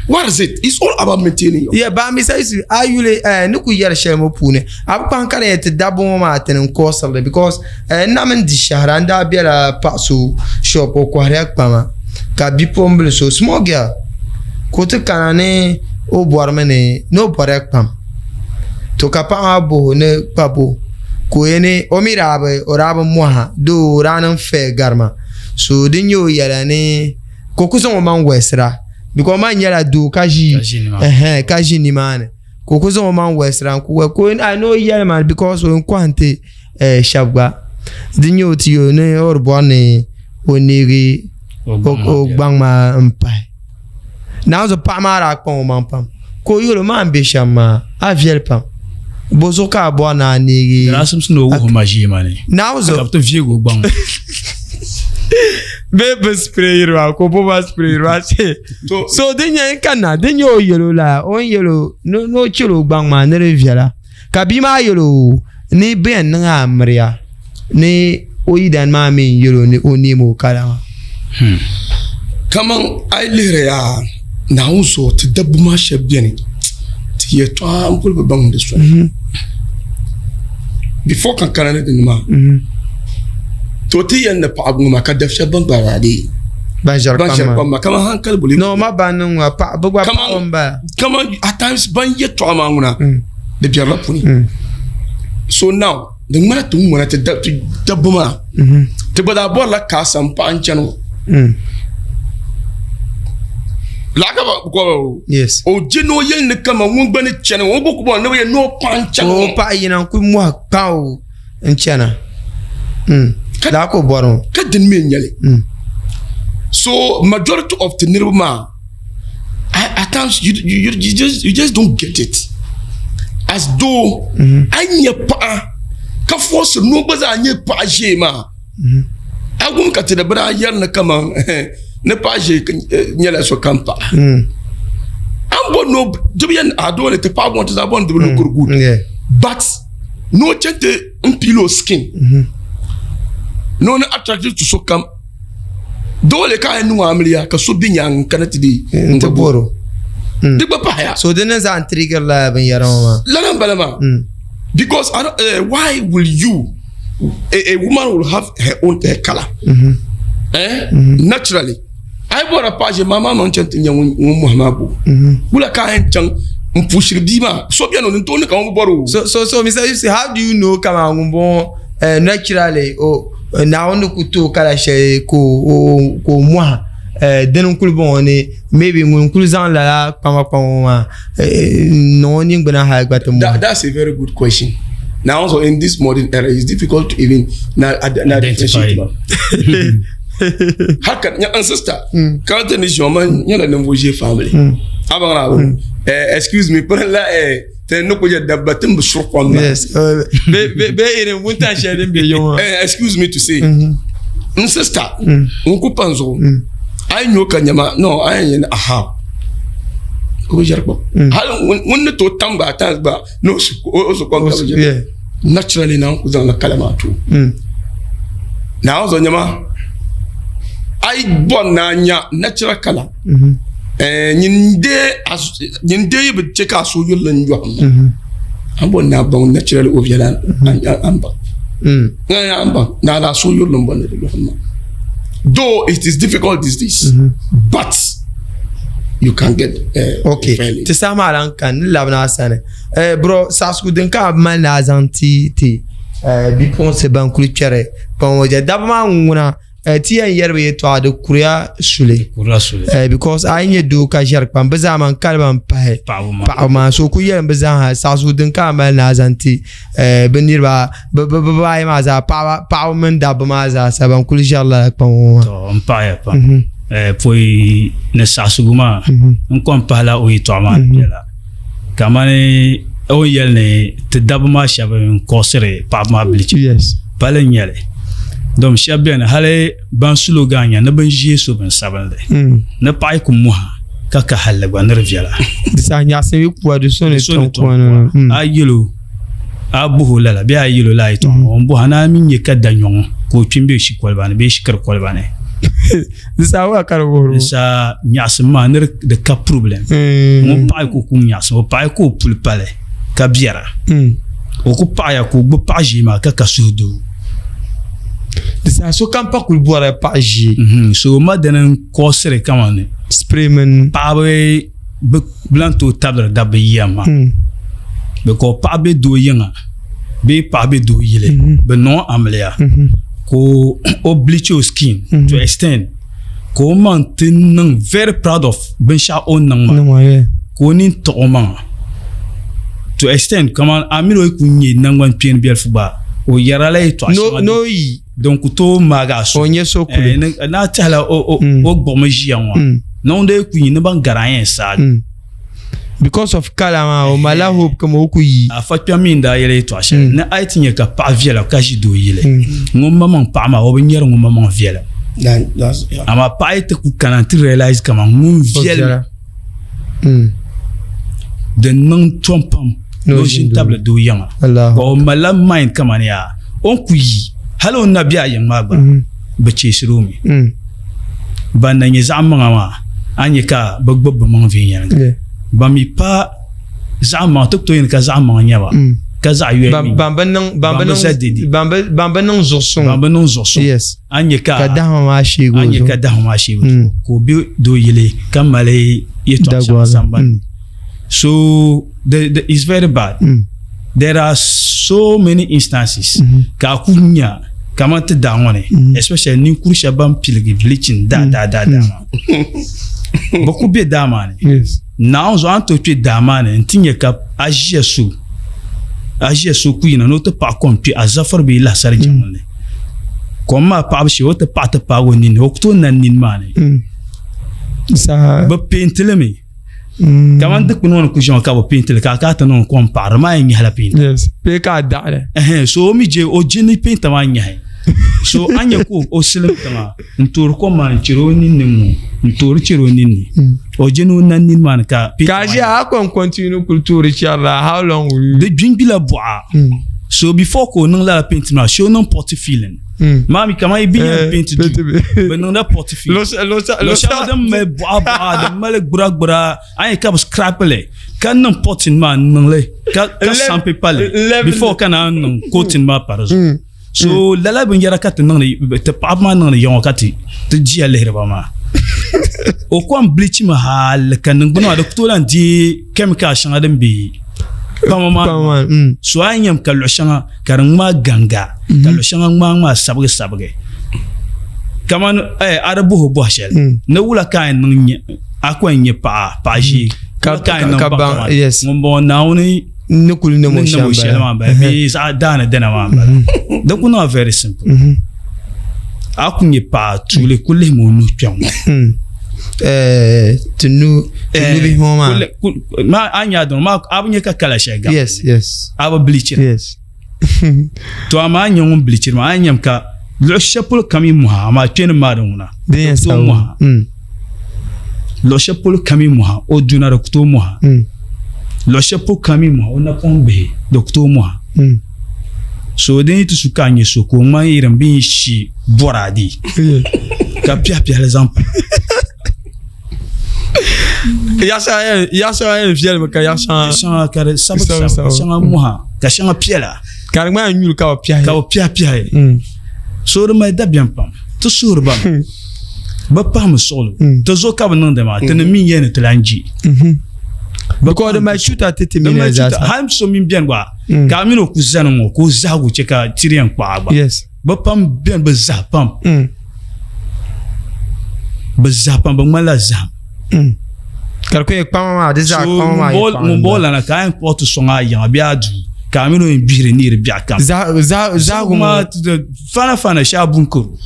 what is it it's all about maintaining your Yeah, ba mi sa Yusuf, a yuli eh, ni ku yɛri shɛli ŋɔ puuni a bi kpahi ka di yɛn ti dabba ŋɔ maa ti ni kɔɔsirili because eh, n na mini di shɛhira n daa bela paɣa so shop o kɔhirila kpama ka bipuɣimbila so small girl ka o ti kana ni o bɔrimi ni ni o bɔrila kpam to ka paɣa maa bohi o ni kpa bo ka o yɛli ni o mi daa bi o daa bi mɔha doo o daa niŋ fair gari ma so din nyɛ o yɛla ni ka o ku zaŋ o maŋ wɛlisira because o maŋ nyɛla doo ka ʒi Ka ʒi nimaani. ɛhɛn, ka ʒi nimaani ka o ku zaŋ o maŋ wɛlisira n ku wɛ ka o a ni o yɛli ma because o yɛn kɔhi n-ti eh, shɛba gba di nyɛ o ti o ni o di bɔri ni o neegi O gbaŋ maa o bɛla. gbaŋ maa n pahi naanzu paɣa maa daa kpaŋ o maŋ pam ka o yɛl o maa n bɛ shɛm maa a viɛli pam bo zuɣu ka a bɔri ni a neegi Di daa simsi ni o wuhi ma ʒii maa ni. naanzu Ka bi ti viigi o gbaŋ. bee bi spray yiri maa ka o bo ma spray yiri maa shee So- so din nyɛ n kanna din nyɛ o yɛl o la o ni yɛl o ni ni o chɛl o gbaŋ maa ni di viɛla ka bia maa yɛl o ni bɛ yɛn niŋ a miriya ni o yidana maa mi n yɛl o ni o neemi o kala maa Kaman a yi lihiri yaa Naawuni zuɣu ti dabba maa shɛba beni ti yɛtɔɣa n kuli bi baŋ di soli before ka n kana ni dini maa to ti yɛli ni paɣaba ŋɔ maa ka dab shɛba ban gba daa dee ban ʒiri ban kpam ʒiri maa kpam maa kaman hankali boli no ma ban niŋ ŋɔ paɣa bi gba Kaman- paɣaba n bala kaman at times ban yɛtɔɣa maa ŋuna di biɛrila puni so now di ŋmana ti ŋmana ti dabba maa ti gba daa bɔrila kaasa n paɣa n chani o laa ka ba gɔba o yes o je ni o yɛli ni kama ŋun gba ni chani o gba ku bɔri ni bi yɛli ni o paɣa n chani o paɣa yina n ku mɔhi kpaŋ n chana laa ka o bɔri o ka dini mi n nyɛli so majority of ti niriba maa at times you, you, you, just, you just don't get it as though a nyɛ paɣa ka force ni o gba zaa nyɛ paɣa ʒee maa a gum ka ti di bi daa yɛri ni kaman ni paɣa ʒee nyɛla sokam paɣa a ni bɔri ni o di bi yɛn a doole ti paɣa bɔŋɔ ti zaa bɔri ni di bi look good but ni o chɛ ti n peel o skin ni o ni attractive to sokam Doole ka a yɛn niŋ o amiliya ka so be nyaaŋa n-kana ti deei N ti bɔr o. Di gba pahaya. So di ni zaŋ trigger lala binyɛra ŋɔ maa. Lala m-bala maa. Because I don't, why will you, a woman will have her own her color. Eh? Naturally. A yi bɔrila paɣa ʒe maa maa maŋ chaŋ ti nya ŋun mɔhi maa bo. Wula ka a yɛn chaŋ n pushiri bia maa? So beni o ni n-tooi ni ka ŋun bi bɔri o. So, so, so, Mr. Yusuf, how do you know kaman ŋun bɔŋɔ naturally o Naawuni ni ku ti o kala shɛli ka o mɔha eh, dini n kuli bɔŋɔ ni maybe ŋun kuli zaŋ lala kpama kpama ŋɔ maa eh, n niŋ o ningbuna hali gba ti That, mɔhi. that's a very good question. Now also in this modern era, it's difficult to even na, na Identify. differentiate. Haka nya ancestor. Ka ni ʒiɔ ma nyɛla ninvuɣu ʒee family. A baŋ na eh, excuse me, pɛrɛ la eh, tɛ ni ko jɛ dabba tin bi suri kom na. Yes. Be be be irin wuntan shɛli din be yiŋ maa. Eh, excuse me to say. N sister, n ku pan zuɣu. A yi nyo ka nyama, no, a yɛn yɛn aha. O bi ʒɛri kpam. Hali ŋun ni tooi tam gba at times gba ni o su o su kom ka bi ʒɛri. Yeah. Naturally na n ku zaŋla kala maa ti o. Naawuni zuɣu nyama a yi bɔri ni a nya natural color eh, nyin dee a su- nyin dee yi bi chɛ ka a suhuyurili n yɔhim ma a ni bɔri ni a baŋ naturally o viɛla a ni baŋ Eh, a ni baŋ ni a daa suhuyurili n bɔri ni di yɔhim ma though it is difficult these days but you can get uh, Ok. fairly. Ti saha maa lan ka n ni labina a sani. Eh, bro, saɣisigu din ka a mali ni a zaŋ ti ti eh, bipuɣinsi ban kuli kpɛri kpaŋ ŋɔ je. Dabba maa ŋuna eh, ti yɛn yɛri bi yɛltɔɣa di kuriya suli. Kurila suli. Eh, because a yi nyɛ doo ka ʒɛri kpam bi zaa man kali ban pahi Paɣaba maa. paɣaba maa so ku yɛlim bi zaa ha saɣisigu din ka a mali ni a zaŋ ti eh, bi niriba bi bi bi baayi maa zaa paɣaba paɣaba mini dabba maa zaa sa ban kuli ʒɛri lala kpaŋ ŋɔ maa. To n paɣaya pam. Eh, pɔi ni saɣisigu maa n kɔŋ pahila o yɛltɔɣa maa ni biɛla. Kamani o ni yɛli ni ti dabba maa shɛba n kɔɣisiri paɣaba maa bilichi. Yes. Pali n nyɛli. Dom shɛba beni hali ban sulo gaa nya ni bin ʒee so bin sabinli. Ni paɣa yi ku muha ka ka halli gba ni di viɛla. Di saha nyaɣisim yi kuwa di so ni So ni tɔŋ kuwa ni. A yɛl o a buhi o lala bee a yɛl o lala yɛltɔɣa ŋɔ o ni buhi a ni a mi nya ka da nyɔŋ ka o kpi m-be shi koliba ni bee shikiri koliba ni. Di saha wa ka di wuhiri Di saha nyaɣisim maa ni di ka problem. Ŋun paɣa yi ku ku nyaɣisim o paɣa ka o puli pali ka biɛra. O ku paɣaya ka o gbubi paɣa ʒee maa ka ka suhudoo. Di saha sokam pa kuli bɔrila paɣa ʒee. So ma dini n-kɔsiri kamani Spray mini paɣaba bi lan tooi tabiri dabba yiya maa. Because paɣa be doo yiŋa bee paɣa be doo yili bɛ niŋ o amiliya ka o bleach o skin to extend ka o maŋ ti niŋ very proud of binshɛɣu o ni niŋ maa ka o nini tiɣi o maŋa to extend kamani a mini o yi kuli nya nangban kpeeni biɛlifu gba o yɛrila yɛltɔɣa shɛŋa ni o yi din ku tooi maagi a suhu o nyɛ so kuli eh, ni a tɛhila o gbuɣimi ʒiya ŋɔ niŋdi yi ku yi ni ban gari a yɛn saagi because of kala maa o malila hope kama o ku yi afa kpɛm mi n daa yɛli yɛltɔɣa shɛli ni a yi ti nyɛ ka paɣa viɛla ka ʒi doo yili ŋun maŋmaŋ paɣa maa o bi nyɛri ŋun maŋmaŋ viɛla amaa paɣa yi ti ku kana n ti realize kaman ŋun viɛli Din niŋ tom pam ni o ʒi n-tabili doo yiŋa ka o malila mind kamani yaa o ni ku yi hali o ni na be a yiŋ maa gba bɛ cheesiri o mi. Ban na nyɛ zaɣ maŋa maa a ni nya ka bɛ gbubi bɛ maŋ viɛnyɛliŋga. Ban mi pa zaɣ maŋa ti ku tooi yɛli ka zaɣ maŋa n-nyɛ ba ka zaɣ yoya mi ban bi niŋ zuɣusuŋ. Ban bi niŋ zuɣusuŋ. A ni nya ka ka dahima maa sheegi o a ni nya ka dahima maa sheegi o zuɣu ka o be doo yili ka mali yɛltɔɣa shɛŋa sambani ni. So the, the, it's very bad. There are so many instances ka a ku nya kamani ti daa ŋɔ ni especially ninkuri shɛba ban piligi bleaching daa daa daa daa maa bɛ ku be daa maa ni. Naawuni zuɣu a ni tooi kpe daa maa ni nti nya ka a ʒiya so a ʒiya so ku yina ni o ti paɣi kom kpe a zafari bee lahisari jiŋli ni. Kom maa paɣibu shee o ti paɣi ti paagi o nini o ku tooi nani nini maa ni. Bɛ peenti li mi kamani dikpuni ŋɔ ni ku ʒiya ŋɔ ka bɛ peenti li ka a kana ti niŋ kom paɣiri di maa yɛn nyɛhila peenta. Bee ka a daɣi li. So o mi je o je ni peenta maa nyɛhi. So a nya ka o silim tiŋa n-toori kom maa n-chɛri o ninni ŋ-ŋɔ n-toori chɛri o ninni. O je ni o nani nini maa ni ka peenta maa. Ka a ʒiya a kɔŋ continue kuli toori chɛrila how long will you. Di gbingbila bɔɣa. So before ka o niŋ lala paint maa shee o niŋ potty filling. Maa mi kamani bi yɛn paint duu bɛ niŋda potty filling. Luɣ'shɛŋa din mali bɔɣa bɔɣa din mali gbura gbura a nya ka bɛ scrap li ka niŋ potting maa n niŋli ka sandpaper li before ka naan niŋ coating maa pa di zuɣu. So lala binyɛra ka ti niŋdi ti paɣaba maa niŋdi yaŋɔ ka ti ti jiya lihiri ba maa. O kom bleach mi hali ka niŋgbuna maa di ku tooi lahi deei chemical shɛŋa din be kpama maa ni. So a yi nyam ka luɣi shɛŋa ka di ŋmaai ganga ka luɣi shɛŋa ŋmaai ŋmaai sabigi sabigi. Kaman a di buhi bɔhi shɛli ni wula ka a yɛn niŋ nyɛ a ko yɛn nyɛ paɣa paɣa ʒee wula ka a yɛn niŋ baŋ kaman ŋun bɔŋɔ Naawuni ni kuli niŋ o shɛli maa m-bala bee zaɣ daani dina maa m-bala di ku niŋ very simple a ku nyɛ paɣa tuuli ku lihimi o nuhi kpɛŋ ŋɔ ti nubihi ŋɔ maa a nya dini maa a bi nyɛ ka kala shɛli gabi a bi bilichira to amaa a nyɛ ŋun bilichiri maa a nyɛmi ka luɣu shɛli polo kam yi muha amaa kpɛni maa di ŋuna Din yɛn di ku tooi sabi. muha luɣu shɛli polo kam yi muha o duna di ku tooi muha luɣu shɛli polo kam yi muha o napɔŋ bihi di ku tooi muha so din yi ti su ka a nyɛ so ka o ŋmani irin bɛ ni shi bɔraade ka piɛhi piɛhili zaŋ pa Yaɣa shɛŋa yɛn viɛlimi ka yaɣa shɛŋa shɛŋa ka di sabigi sabigi ka shɛŋa muha ka shɛŋa piɛla ka di ŋmani nyuli ka bi piɛhi ka bi piɛhi piɛhi so di mali dabiɛm pam ti suhuri ba mi bi pahimi suɣulo ti zuɣu ka bi niŋdi maa ti ni mi yɛn ni ti lan ji because di mali chuta ti ti mini zaa sa hali so mini bɛni gba ka a mini o ku zani ŋɔ ka o zahigu chɛ ka tiri yɛn kpaɣa gba yes Bɛ pam beni bɛ zahi pam. Bɛ zahi pam, bɛ ŋmanila zahim. Ka di ku nyɛ kpama maa, di zaa kpama maa So ŋun bɔŋɔ lana ka a yɛn kpuɣi ti sɔŋ a yiŋa bee a duu ka a mini o yɛn gbihiri neeri biɛɣu kam. Zahigu maa fana fana shee a bunkaro.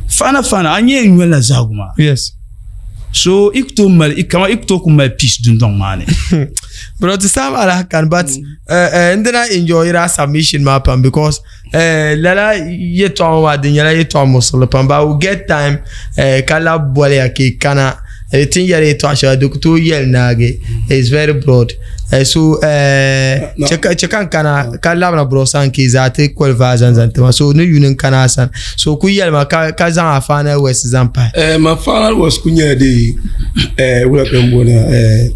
Fana fana a nyɛ yɛn nyolila zahigu maa. Yes. So i ku tooi mali kama i ku tooi ku mali peace dundɔŋ maa ni. Bro ti saam alahi kani but n dina enjoy a submission maa pam because lala yɛltɔɣa maa di nyɛla yɛltɔɣa muɣisirili pam but I will get time ka labi boli ya ka i kana ti ni yɛli yɛltɔɣa shɛli di ku tooi yɛli naagi it's very broad so chɛ ka n kana ka labina bro sani ka i zaa ti qualify zaŋ zaŋ ti ma so ni yuli n kana a sani so ku yɛlima ka zaŋ a final words zaŋ pahi. Eh, ma final words ku nyɛla di eh, wula ka n booni eh,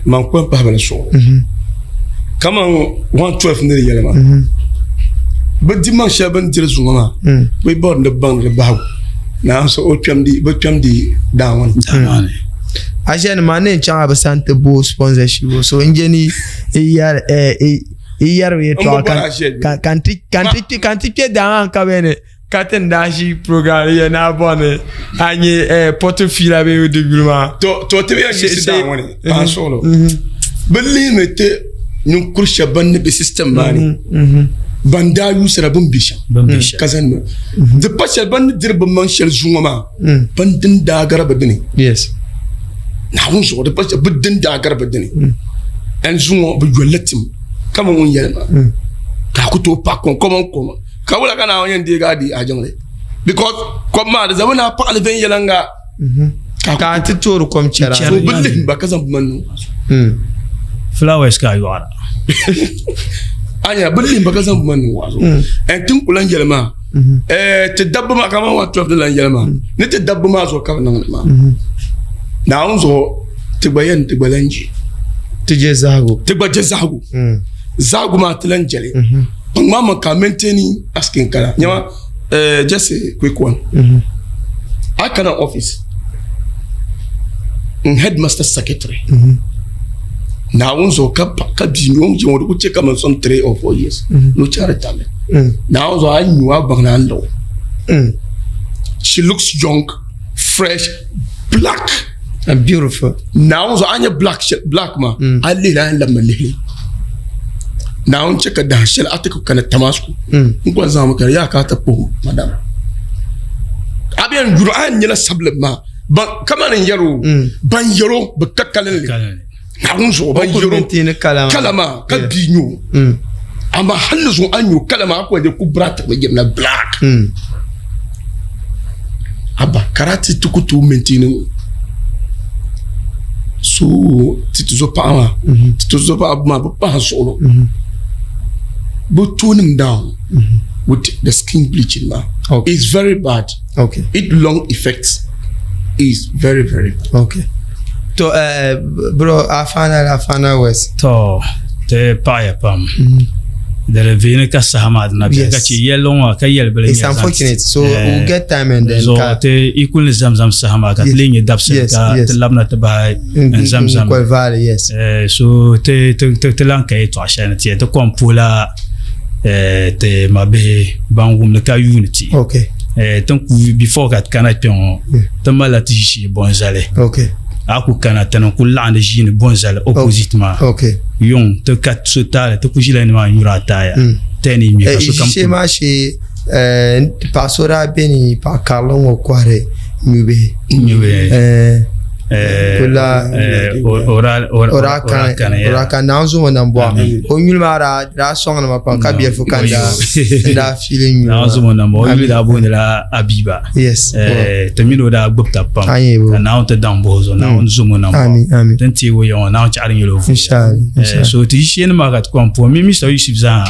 man kpɛm pahi bala suɣu mhm. kaman 112 ni di yɛli maa mhm. bi di maŋ shɛli bin diri zuŋɔ maa mm. bi bɔri ni baŋ di bahigu naan so o kpɛm di bi kpɛm di daa ŋɔ ni a ʒɛni maa ni n chaŋ a bi sani ti bo sponsorship so n je ni i yɛri yɛltɔɣa ka n ti kpɛ daa maa ka bɛ ni ka ti ni daa ʒi program ni yɛ naa bɔ ni a nyɛ pɔtu fiila bee di yuli maa. To to ti bɛ yɛn yiɣisi daa ŋɔ ni paɣa suɣulo bi lihimi ti ninkuri shɛba ban ni bɛ system maa ni ban daa yuusira bin bɛ shɛm ka zaŋ niŋ di pa shɛli ban ni diri bi maŋ shɛli zuŋɔ maa ban din daa gari bi dini yes Naawuni zuɣu di pa shɛli bi din daa gari bi dini ɛn zuŋɔ bi yolila tim kaman ŋun yɛli maa ka a ku tooi paɣi kom kom kom ka wula ka Naawuni yɛn deegi a di a jiŋli because kom maa di zami ni a paɣali viɛnyɛliŋga ka a ti toori kom chɛra so bi lihim ba ka zaŋ bima niŋ flowers ka a yɔɣira a nya bi lihim ba ka zaŋ bima niŋ waazu ɛn tin ku lan yɛli maa ti dabba maa kamani 112 ni lan yɛli maa ni ti dabba maa zuɣu ka bi niŋdi maa Naawuni zuɣu ti gba yɛn ti gba lan je ti je zahigu ti gba je zahigu zahigu maa ti lan jeli kpaŋ maa ka maintaining a skin color nyama just a quick one a kana office n headmaster secretary Naawuni zuɣu ka ka bia mi o ni di ku chɛ kaman some 3 or 4 years ni o chaŋ retirement Naawuni zuɣu a nyu a baŋ ni a ni o she looks young fresh black and beautiful Naawuni zuɣu a nyɛ black black maa a lihili a yɛn labimi lihili Naawuni chɛ ka dahin shɛli a ti ku kana Damascus n kɔŋ zaŋmi ka yaa ka a ti puhi madam a bɛ yɛn yuri a yɛn nyɛla sabilim maa ban kamani n yɛro ban yɛro bi ka kalinli Naawuni zuɣu ban yɛro kala maa ka bia nyo amaa hali ni zuɣu a nyo kala maa a kɔŋ ku bright bi yirina black aba karate ti ku tooi maintain so ti ti zo paɣa maa ti ti zo paɣa maa bi pahi suɣulo bi tone him down with the skin bleaching maa it's very bad okay it long effects is very very bad okay to bro a final a final words to ti paɣaya pam di di veeni ka saha maa dina biɛni ka chɛ yɛlli ŋɔ ka yɛli bili it's unfortunate so eh, we'll get time and then so ti i kuli ni zamzam saha maa ka ti lee nyɛ dabisili ka ti labina ti bahi n zamzam yes eh, so ti ti ti lan ka yɛltɔɣa shɛli ni ti yɛn ti kom puhila Ti mabihi ban wumdi ka yuuni ti. Tin ku before ka ti kana kpɛ ŋɔ ti malila ti ʒishee bɔnzali. A ku kana ti ni ku laɣindi ʒiini bɔnzali opposite maa. Yuŋ ti ka so taali ti ku ʒila nimaa nyuri ataaya. Tɛni ŋmɛ ka sokam Ʒishee maa shee paɣa so daa beni paɣa karili ŋɔ kɔhiri nyubihi. Nyubihi. Kula o daa kani Naawuni zuŋɔ nambɔɣu o nyuli maa daa daa sɔŋdi ma pam ka biɛlifu ka n daa fiili nyuli maa. Naawuni zuŋɔ nambɔɣu o yuli daa boonila Abiba. Yes. Ti mini o daa gbubi tab pam ka Naawuni ti daŋ buhi zuɣu Naawuni zuŋɔ nambɔɣu ti ni teegi o ya ŋɔ Naawuni chaɣiri nyɛla o vuya. So ti ʒishee maa ka ti kɔŋ puhi mi Mr. Yusuf zaa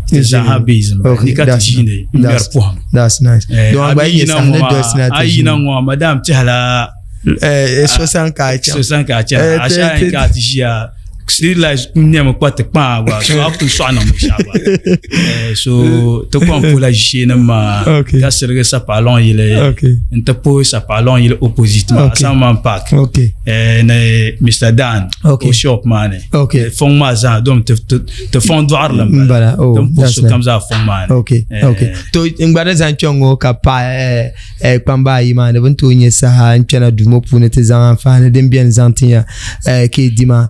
ti zaaha base ni ka ti ʒiindi n ŋmɛri pɔhim. That's nice. Don gba yi nyɛ saha ni dolisi na ti ʒiindi. A yina ŋɔ madam tɛhila So sani ka a chaŋ. So sani ka a chaŋ. A shɛhi ka a ti ʒiya street light nɛmi kpa ti kpaa gba so a ku sɔɣi niŋ binshɛɣu gba so ti kɔŋ puhila ʒisheenima maa ka sirigi sapaɣalɔŋ yili n ti puhi sapaɣalɔŋ yili opposite maa Asanman Park ni Mr. Dan o shop maa ni fɔŋ maa zaa dom ti fɔŋ dɔɣirili n bala ti ni puhi sokam zaa fɔŋ maa ni. To n gba ni zaŋ kpɛŋ ŋɔ ka paɣa Kpamba ayi maa ni bɛ ni tooi nya saha n-kpɛna duu ŋɔ puuni ti zaŋ anfaani din beni zaŋ ti ya ka yi di maa.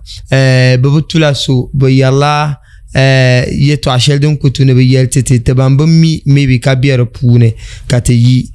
Bɛ bi tula so, bɛ yɛrila yɛtɔɣ shɛli din ku tu ni bɛ yɛli ti ti, ti ban bi mi maybe ka be di puuni ka ti yi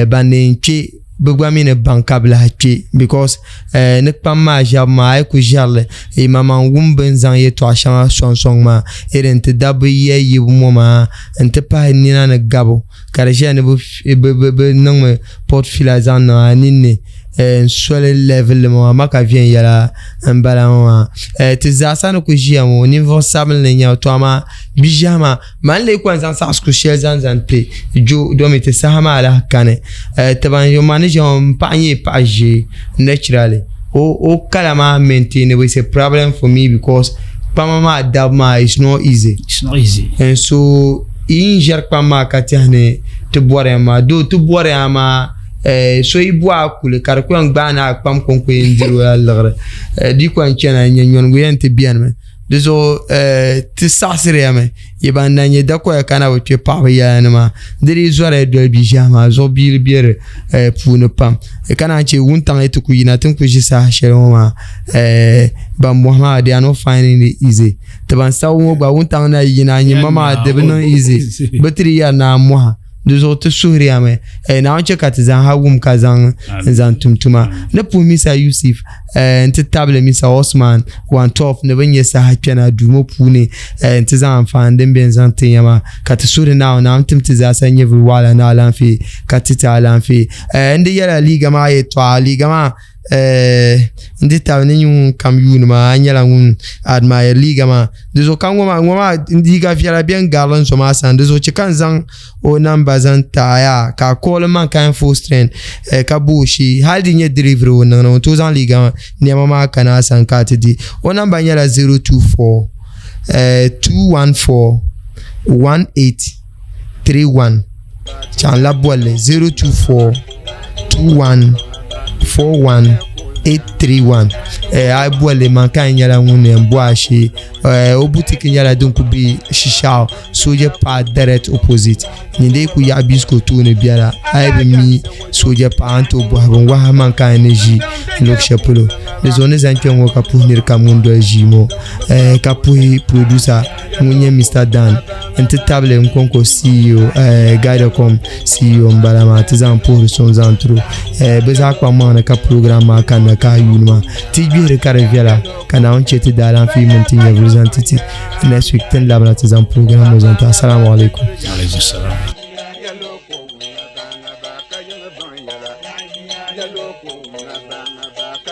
ban ni yɛn kpe bɛ gba mi ni baŋ ka bɛ lahi kpe because ni kpam maa ʒɛbu maa a yi ku ʒɛri li yimaŋmaŋ wum bɛ ni zaŋ yɛtɔɣ shɛŋa sɔŋsɔŋ maa irin ti dabba yiya yibu ŋɔ maa nti pahi nina ni gabu. Ka di ʒiya ni bi niŋmi pot fila zaŋ niŋ a ninni n soli lɛvili maa amaa ka viɛnyɛla n bala maa ti zaasa ni ku ʒiya ŋɔ ninvuɣu sabinli n nyɛba to amaa bia ʒiɛhi maa man lee ku yɛn zaŋ saɣasigu shɛli zaŋ zaŋ ti jo domi ti saha maa lahi kani ti ban ʒiya maa ni ʒiya ŋɔ n paɣa nyɛla paɣa ʒiɛ naturally o kala maa maintainable is a problem for me because kpama maa dabu maa is not easy It's not easy. And so yi ni ʒɛri kpam maa ka tɛhi ni ti bɔriya maa doo ti bɔriya maa eh, so yi bɔ a kuli ka di ku yɛn gbaai ni a kpam kɔŋko yɛn diri o la liɣiri eh, di ku yɛn chana n-nyɛ nyɔnigu yɛn ti benimi di zuɣu eh, ti saɣisiriya mi yi ban na nyɛ dakoya ka na bi kpe paɣaba yɛla ni maa di dii zɔriya doli bia ʒiɛhi maa zuɣu biili be di eh, puuni pam ka naan chɛ wuntaŋ yi ti ku yina ti ni ku ʒi saha shɛli ŋɔ maa eh, ban bɔhi maa they are not finding it easy Ti ban sabi ŋɔ gba wuntaŋ na yina a nyimma maa di bi niŋ easy bɛ tiri yɛri ni a mɔha di zuɣu ti suhiriyami eh, Naawuni chɛ ka ti zaŋ ha wum ka zaŋ n zaŋ tum tuma ni puhi Misa Yusuf eh, n ti tabili Misa Osman 112 ni bɛ nyɛ saha kpɛna duu ŋɔ puuni eh, n ti zaŋ anfaani din beni zaŋ ti ya maa ka ti suhiri Naawuni Naawuni tim ti zaasa nyɛvili waɣila ni alaafee ka ti ti alaafee eh, n di yɛla liiga maa yɛtɔɣa liiga maa N di tabi ni ŋun kam yuuni maa a nyɛla ŋun admire liiga maa di zuɣu ka ŋɔ maa ŋɔ maa liiga viɛla bɛni garili n zo maa sani di zuɣu chɛ ka n zaŋ o namba zaŋ ti a yaa ka a kooli man ka yɛn full strength ka bo o shee hali di nyɛ delivery o niŋdi o ni tooi zaŋ liiga niɛma maa kana a sani ka a ti di o namba nyɛla 024 214 1831 Chaŋ la bolli 024 21 41 831 a yi bolli man ka nyɛla ŋun yɛn bo a shee o boutique nyɛla din ku be Shishaɣu sooja paɣa direct opposite nyin dee ku yaɣi bisco tooni biɛla a yi bi mi sooja paɣa a ni tooi bɔhi bin wahi man ka ni ʒi luɣu shɛli polo di zuɣu ni zaŋ kpɛ ŋɔ ka puhi niri kam ŋun doli ʒii ŋɔ ka puhi producer ŋun nyɛ Mr. Dan n ti tabili n konko CEO Guidacom CEO n bala maa ti zaŋ puhiri suŋ zaŋ tiro bɛ zaa kpaŋ maŋ ni ka program maa kanna ka a yuuni maa ti gbihiri ka di viɛla ka Naawuni chɛ ti daalaafee mini ti nyɛvili zaŋ ti ti next week tin labina ti zaŋ program ŋɔ zaŋ ti assalamu alaikum. Alaikum salam.